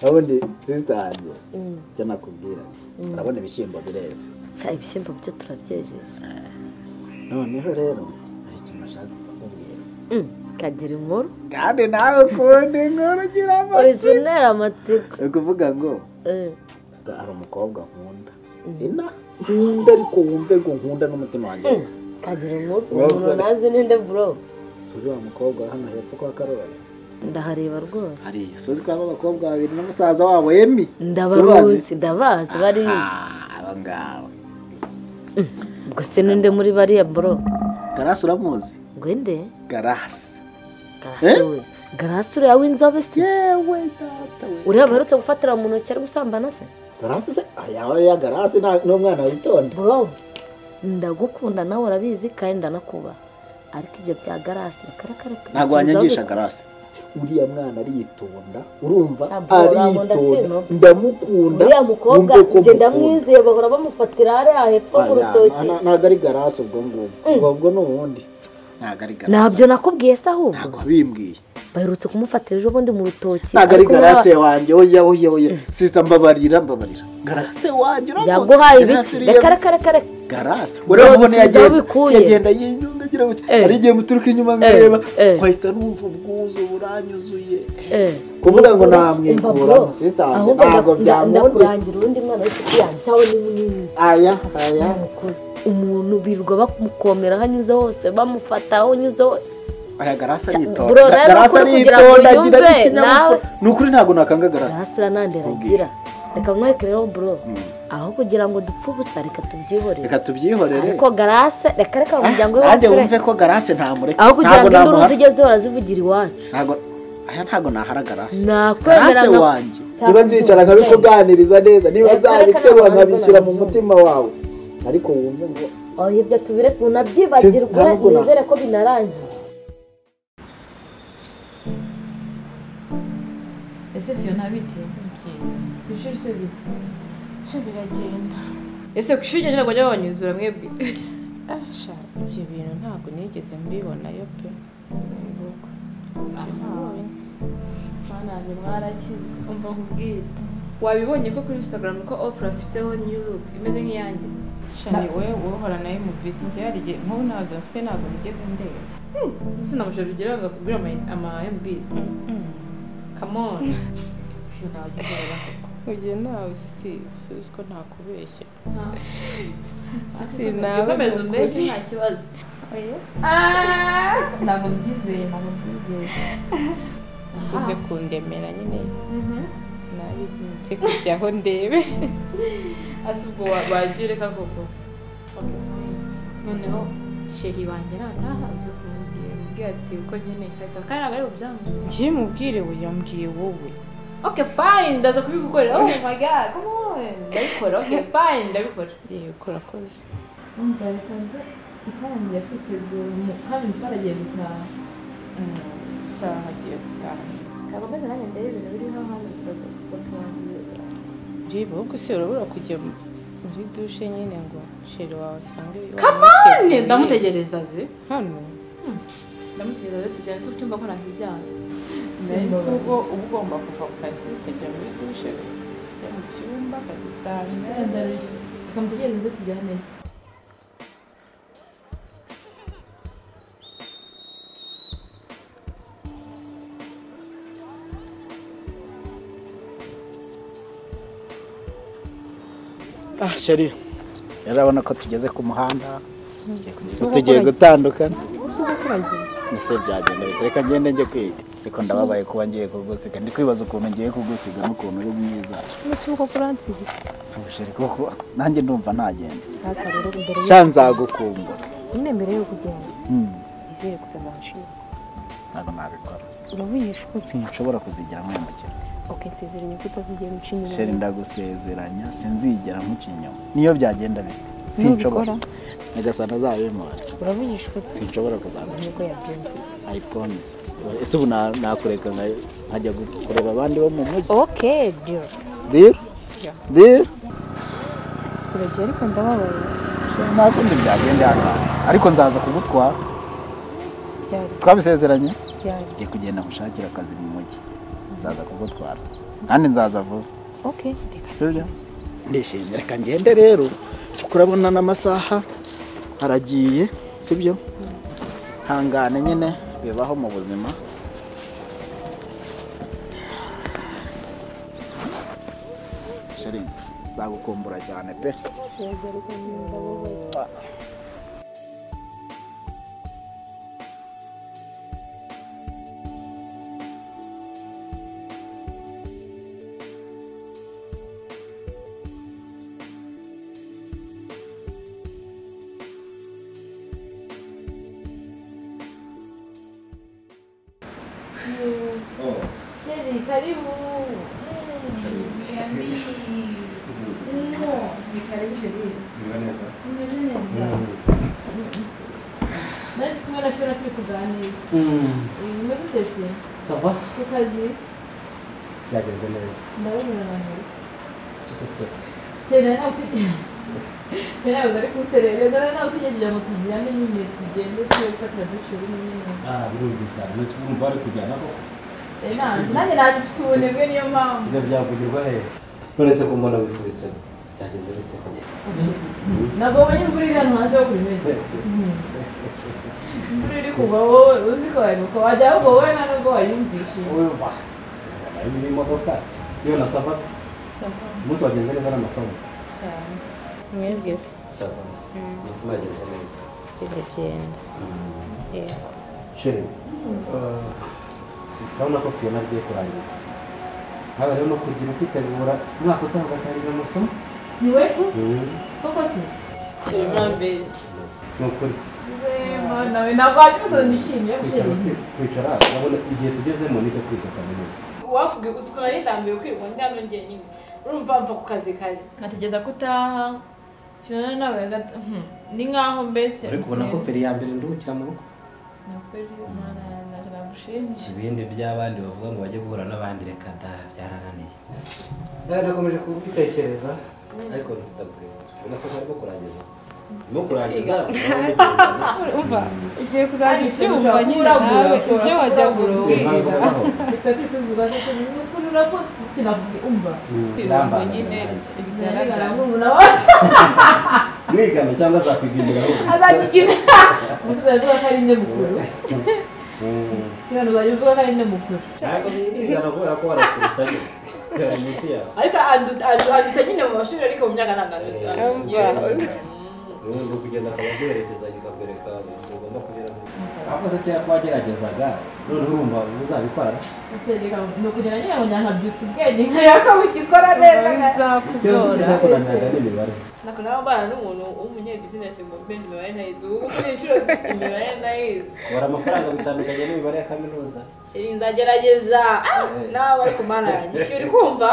Ubundi sister yanjye icyo nakubwira urabona ibishyimbo bireze. Sha ibishyimbo byo turabyejeje. Noneho rero hari ikintu nashaka kukubwira. Kagira inkuru. Kandi nawe ukunda inkuru ugira amatsiko. Uzunera amatsiko. Ni ukuvuga ngo hari umukobwa nkunda. Ina nkunda ariko wumve ngo nkunda n'umutima wanjye wose. Kagira inkuru. Umuntu nazi ninde bro? Suzi wa mukobwa hano hepfo kwa Karoli. Ndahareba rwose. Hariya suzi ko aba bakobwa babiri na musaza wabo Emi. Ndabaruzi, ndabazi bariya. Aba ngaba. Ubwo se ninde muri bariya bro? Garasi uramuzi? Ngwende? Garasi. Garasi we. Garasi uriya w'inzobe se? Yewe data we. Uriya baherutse gufatira mu ntoki ari gusambana se? Garasi se? Aya ya Garasi n'umwana witonda. Bro, ndagukunda nawe urabizi kandi ndanakubaha. Ariko ibyo bya Garasi reka. Ntabwo wanyangisha Garasi. Uriya mwana aritonda, urumva aritonda, ndamukunda. Uriya mukobwa njye ndamwizeye bahora bamufatira hariya hepfo mu rutoki. Ntabwo ari Garasi ubwo ngubwo, ubwo ni ubundi. Ntabwo ari Garasi. Ntabyo nakubwiye se ahubwo? Ntabwo wabimbwiye. Baherutse kumufatira ejo bundi mu rutoki. Ntabwo ari Garasi wanjye, oya oya oya. Sister mbabarira mbabarira. Garasi wanjye uramuzi. Yaguhaye ibiki? Reka reka reka. Garasi. Urabona yagenda yinyunga agira ngo hari igihe muturuka inyuma nkareba nkahita numva ubwuzu buranyuzuye. Kuvuga ngo namwikuramo sister wanjye ntabwo byamukunda. Ndakurangira undi mwana w'inshuti yanjye shawe ni mwiza. Aya aya. Umuntu birirwa bamukomera aho anyuze hose bamufata aho anyuze hose. Aya Garasi aritonda. Garasi aritonda agira n'ikinyabupfura. Ni ukuri ntabwo nakanga Garasi. Garasi uranandera agira. Reka mwereke rero bro. Aho kugira ngo dupfe ubusa reka tubyihorere. Reka tubyihorere. Ariko Garasi reka reka umuryango we. Nanjye wumve ko Garasi ntamureka. Aho kugira ngo induru zijye zihora zivugira iwacu. Ntabwo aya ntabwo nahara Garasi. Nakwemera Garasi wanjye. Niba nzicara nkabikuganiriza neza, niba nzabiterura nkabishyira mu mutima wawe. Ariko wumve ngo oh ibyo tubireke unabyibagirwe nizere ko binarangiye. Ese Fiona bite? Byiza. Kwishuri se bite? Sha biragenda. Ese kwishuri ngira ngo ajya banyuzura mwebwe? Sha ibyo bintu ntabwo nigeze mbibonayo pe. Mana ni mwarakize. Umva nkubwire. Wabibonye ko kuri Instagram ko Oprah afiteho new look imeze nk'iyanjye? Sha ni wewe uhora nayo mu visi njye hari igihe nk'ubu ntazo mfite ntabwo nigeze ndeba. Ese namushobora kugira ngo akugure ama MBs. Come on. Fiona wajya Ugiye nawe sisi suzi ko ntakubeshya. Sisi nawe ukomeza umbeshye nta kibazo. Oya. Ntabwo mbyizeye, ntabwo mbyizeye. Uze kundemera nyine. Nabi nze kujyaho ndebe. Ase ubwo wagiye reka koko. Okay fine. Noneho sheri wanjye nataha nze kumubwira mubwira ati uko nkeneye ikarita kandi ntabwo ari bubyange. Ngiye mubwire we yambwiye wowe. Okay fine ndaza kubigukorera. Oh my god, come on. Ndabikora. Okay fine ndabikora. Yego urakoze. Umva reka nze itangiye kwitegura kandi twaragiye gutaha. Sawa hagiye gutaha. Ntabwo nanjye ndebe ibintu biriho hano tukaza kuturangira. Reba ubwo se urabura kujya muri dushe nyine ngo sheri wawe asange. Come on ndamutegereza ze. Hano. Ndamutegereza tujyane se ucyumva ko nakijyana. Nahise ubwo uba ugomba kuva ku kazi ukajya muri dushe ukajya mu cyumba ukagusanga. Ndarushye. Reka mutegereze tujyaneyo. Ah sheri, urabona ko tugeze ku muhanda. Tugiye gutandukana. Ese byagenda bite? Reka ngende njye kwiga. Ariko ndababaye kuba ngiye kugusiga. Ndi kwibaza ukuntu ngiye kugusiga n'ukuntu uri mwiza. Ese uko kuransize? Si sheri koko nanjye ndumva nagenda. Sasa rero imbere sha nzagukumbura. Nyine mbere yo kugenda. Nizere kutazanshinga. Ntabwo nabikora. Urabishwe sinshobora kuzigera nkwemukira. Okay nsezeranye ko utazigera unca inyuma. Sheri ndagusezeranya sinzigera nkuca inyuma. Niyo byagenda bite? Sinshobora. Nyagasani azabimora. Urabishwe sinshobora kuzaguca. Niko yabyumvise. I promise. Ese ubu nakureka nkajya kureba abandi bo mu mujyi? Okay deal. Deal? Yeah. Deal? Uragiye ariko ndababaye. Nta kundi byagenda hano. Ariko nzaza kugutwara. Twabisezeranye? Ngiye kugenda gushakira akazi mu mujyi. Nzaza kugutwara. Kandi nzaza vuba. Okay. Sibyo? Ndishimye reka ngende rero. Kuko urabona n'amasaha aragiye, sibyo? Hangane nyine bibaho mu buzima. Chérie, nzagukumbura cyane pe. Chérie, karibu. Ni karibu chérie. Umeze neza. Nari kumwe na Fiona turi kuganira. Umeze ute se? Ça va? Ku kazi? Byagenze neza. Ndabona urananiwe. Cecekere. Chérie, ntabwo ari kunserereza, ntabwo utegereje ngo tugirane nyine tugende tujye gufata dushe nyine. Ah, birumvikana. Mbese urumva bari kujyana koko? Nanjye naje mfite ubunebwe niyo mpamvu. Ibyo byavugirwa hehe? None se ko mbona wifubitse byagenze bite? Ntabwo wabonye imvura iri hano hanze yo kuri meze. Imvura iri kugwa wowe uzi ko wari wajya ahubwo wowe nta nubwo wayumvishije. Nari muri modoka iyo na sava se? Umunsi wagenze neza n'amasomo? Cyane. Mwebwe se? Sava. Amasomo yagenze neza. Biragenda. Yego. Chérie, urabona ko Fiona agiye kurangiza. Nawe rero no kugira ukitegura umwaka utaha ugatangira amasomo. Ni we? Koko se? Chérie urambeshya. Ni ukuri. Nawe ntabwo wajya nishimiye kwicara urabona igihe tugezemo nicyo kwiga kaminuza. Wavuga uzi ukuntu nari ndambiwe kwiga ndi hano njyenyine. Urumva mva ku kazi kare. Nkategereza ko utaha. Fiona nawe gato ni nkaho mbese. Ariko ubona ko feri ya mbere nduhukira mu rugo. Ibindi by'abandi bavuga ngo bajye guhura n'abandi reka da byarananiye. Nakomeje kubitekereza ariko Fiona se arimo kurangiza. Arimo kurangiza. Umva ugiye kuzajya ubyumva nyine nawe ibyo wajya kubwira. Reka turi kubivuga ukuntu urakoze sinakubwira umva. Nyine bigaragara nk'umuntu wacu. Mwigana cyangwa azakwigira ahubwo. Azakigira. Muzavuga ko ari nde mukuru. Fiona uzajya uvuga ko ari nde mukuru. Ntabwo bizigana kubera ko barakuruta nyine. Ariko anduta nyine mu mashuri ariko mu myaka ntabwo anduta. Ubu kugenda akaba aguherekeza akakwereka inzu ugomba kunyuramo. Ahubwo se kera ko wageragezaga none urumva uzabikora? Ni ukugenda nyine ngo nkabyutsa ubwenge nkareba ko bugikora neza. Ikibazo cyakunaniraga n'imibare. Ntabwo naba mbana n'umuntu w'umunyebizinesi ngo mbe imibare ntayizi. Ubu kuri inshuro imibare ndayizi. Kubara amafaranga bitandukanye n'imibare ya kaminuza. Chérie nzagerageza. Nawe ariko mana yanjye uri kumva?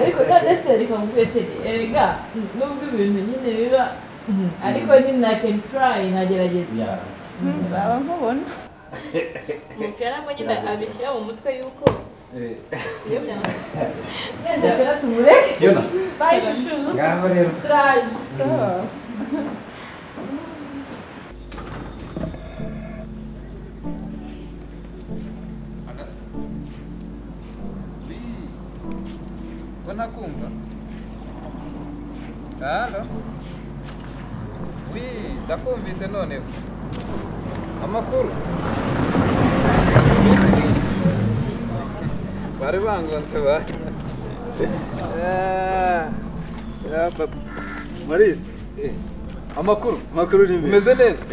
Ariko none se reka nkubwire chérie erega nubwo ibintu nyine biba ariko nyine I can try nkagerageza. Nzaba nkubona. Fiona nabwo nyine abishyira mu mutwe yuko Fiona tumureke. Fiona. Bye shushu. Ngaho rero. Turaje. Nakumva. Halo. Oui, ndakumvise noneho. Amakuru. Bari bangonze ba. Maurice. Amakuru. Amakuru ni meza. Umeze neza?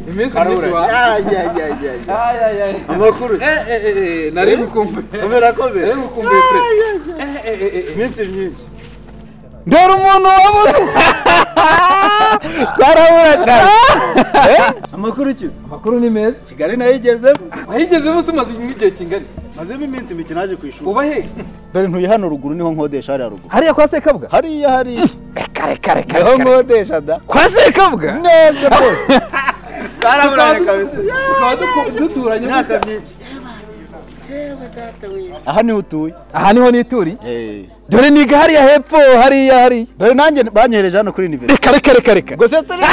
Iminsi myinshi wa. Ay. Amakuru. Nari gukumbuye. Komera komera. Nari gukumbuye pre. Iminsi myinshi. Ndora umuntu wabuze. Twarabura. Amakuru kiza. Amakuru ni meza. Kigali nayigezemo. Wayigezemo se umaze igihe kingana? Mazemo iminsi mike naje ku ishuri. Uba he? Dore ntuye hano ruguru niho nkodesha hariya ruguru. Hariya kwa Sekabwa? Hariya hariya. Reka. Niho nkodesha da. Kwa Sekabwa? Neza rwose. Twaraburanye kabisa. Tukaba duturanye imyaka myinshi. Aha niho utuye. Aha niho nituri? Dore niga hariya hepfo hariya hariya. Dore nanjye banyohereje hano kuri university. Reka reka reka. Gusa turi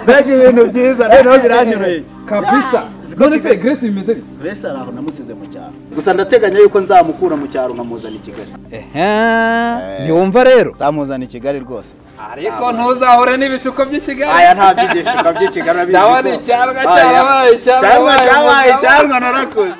mbega ibintu byiza noneho biranyoroheye. Kabisa. None se Grace bimeze bite? Grace ari aho namusize mu cyaro. Gusa ndateganya yuko nzamukura mu cyaro nkamuzana i Kigali. Ntiwumva rero? Nzamuzana i Kigali rwose. Ariko ntuzahure n'ibishuko by'i Kigali. Aya nta by'ibishuko by'i Kigali abizi. Ndabona icyarwa cyarabaye cyarabaye cyarwa narakuze.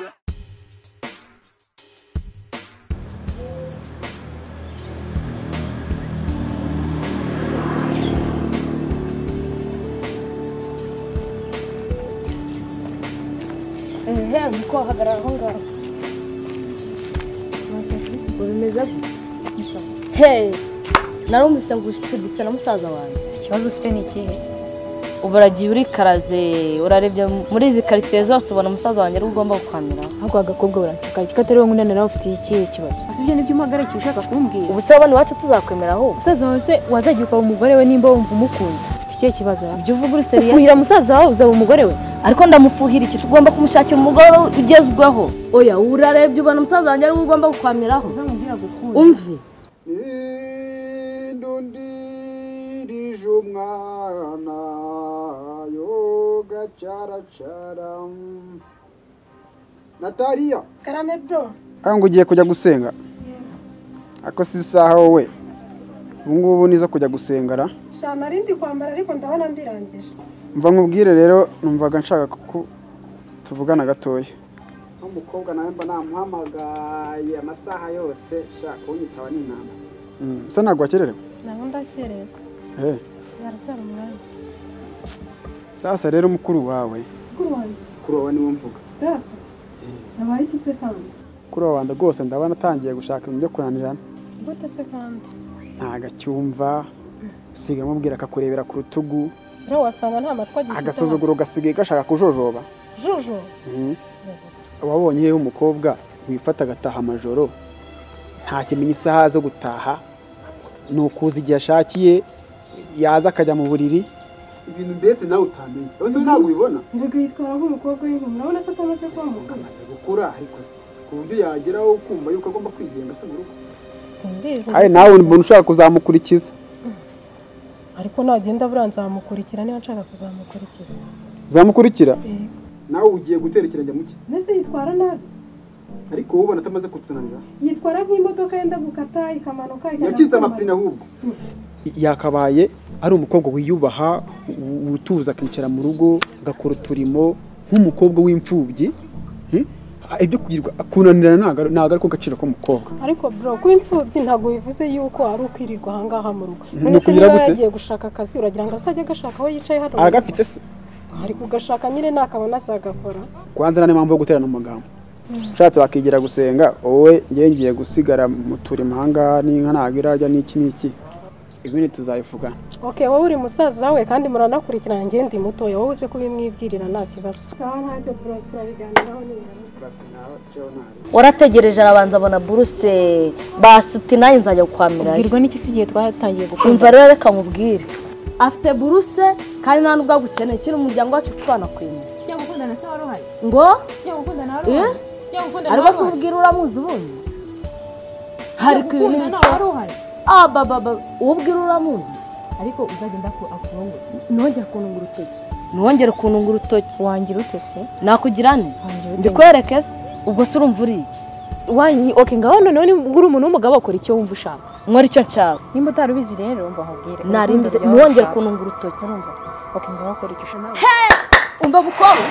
Niko hagarara aho ngaho. Bimeze hey, narumvise ngo ucuditse na musaza wanjye. Ikibazo ufite ni ikihe? Ubu uragiye urikaraze, urarebye muri izi karitsiye zose ubona musaza wanjye ari ugomba gukwamira. Ahubwo agakobwa uranshuka, atari wowe nkundana nawe ufite ikihe kibazo? Usibye n'ibyo umpagarikiye ushaka kumbwira. Ubu se abana iwacu tuzakwemera ahubwo? Musaza wawe se wazagiye ukaba umugore we nimba wumva umukunze? Ufite ikihe kibazo? Ibyo uvuga uri serious? Ufuhira musaza wawe uzaba umugore we? Ariko ndamufuhira iki? Tugomba kumushakira umugore ugezweho. Oya, urarebye ubona musaza wanjye ari we ugomba gukwamiraho. Umve. Ndundirije umwana yogacaracara. Natalia. Karame bro. Ngo ugiye kujya gusenga? Ako si isaha wowe. Ubu ngubu nizo kujya gusengara. Sha narindi kwambara ariko ndabona mbirangije. Mva nkubwire rero numvaga nshaka ko tuvugana gatoya. Umukobwa nawe mba namuhamagaye amasaha yose shaka kunyitaba n'intama. Usa ntabwo wakererewe? Ntabwo ndakererwa. Baracyari umwanya. Sasa rero mukuru wawe. Mukuru wanjye? Mukuru wawe niwe mvuga. Rasa? Nabaye iki se kandi? Mukuru wawe rwose ndabona atangiye gushaka ibintu byo kunanirana. Gute se kandi? Ntago acyumva, usigaye amubwira akakurebera ku rutugu. Rero wasanga nta matwi agifite. Agasuzuguro gasigaye gashaka kujojoba. Jojo? Wabonye hehe umukobwa wifata agataha amajoro nta kimenya isaha zo gutaha, ni ukuza igihe ashakiye yaza akajya mu buriri, ibintu mbese nawe utamenya. Ese ntabwo ubibona? Erega yitwara nk'umukobwa w'inkumi, urabona se atamaze kuba mukuru? Amaze gukura ariko se ku buryo yageraho kumva yuko agomba kwigenga se mu rugo. Simbizi. Kandi nawe mbona ushaka kuzamukurikiza. Ariko nagenda buriya nzamukurikira niba nshaka kuzamukurikiza. Uzamukurikira? Nawe ugiye gutera ikirenge mu cye. Mbese yitwara nabi? Ariko wowe ubona atamaze kutunanira. Yitwara nk'imodoka yenda gukata ikamanuka yacitse amapine ahubwo. Yakabaye ari umukobwa wiyubaha, utuza akicara mu rugo, agakora uturimo nk'umukobwa w'imfubyi. Ibyo kugirwa kunanirana ntago ariko gaciro k'umukobwa. Ariko bro, kuba imfubyi ntago bivuze yuko ari ukwirirwa aha ngaha mu rugo. None se niba yagiye gushaka akazi uragira ngo azajye agashaka aho yicaye hano? Aragafite se? Ariko ugashaka nyine nakabona azagakora. Kwanza nta mpamvu yo guterana amagambo. Ushatse wakigira gusenga, wowe ngiye ngiye gusigara mu turimo aha ngaha n'inka ntago irajya n'iki n'iki. Ibindi tuzabivugana. Okay, wowe uri musaza we kandi muranakurikirana, njye ndi mutoya, wowe uze kubimwibwirira nta kibazo. Sawa ntacyo bro, turabiganiraho n'ingaruka. Warategereje arabanza abona buruse basuti naye nzajya gukwamira. Ubwirwa n'iki se igihe twatangiye gukunda? Umva rero reka nkubwire. Afite buruse kandi nta nubwo agukeneye, kiri umuryango wacu twanakwimye. Cyangwa gukundana se wari uhari? Ngo? Cyangwa gukundana wari uhari? Cyangwa gukundana ariko se ubwira uramuzi ubundi? Hari ku bintu bike. Ah baba baba, ubwira uramuzi? Ariko uzagenda akurongora. Nongera kununga urutoki. Nongera kununga urutoki. Wangira ute se? Nakugira nte? Ndikwereke se? Ubwo se urumva uri iki? Wanyi okay, ngaho noneho uri umuntu w'umugabo ukora icyo wumva ushaka. Nkora icyo nshaka. Nimba utari ubizi rero mba nkubwire. Nari mbizi, nongera kununga urutoki. Urumva? Okay, ngaho ukora icyo ushaka. He! Umva bukobwa.